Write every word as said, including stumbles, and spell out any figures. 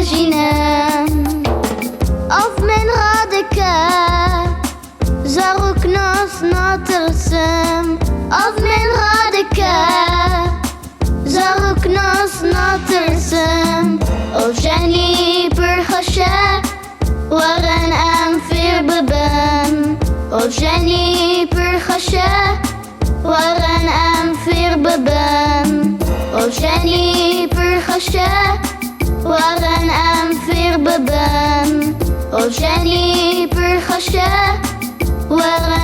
Jînim. Av min radike, zarok nas natirsim. Av min radike, zarok nas natirsim. Ev jenî pir xweş e, werin em fêr bibin. Ev jenî pir xweş e, werin em fêr bibin. Ev jenî pir xweş e, werin em fêr bibin. Ev jenî pir xweş e, werin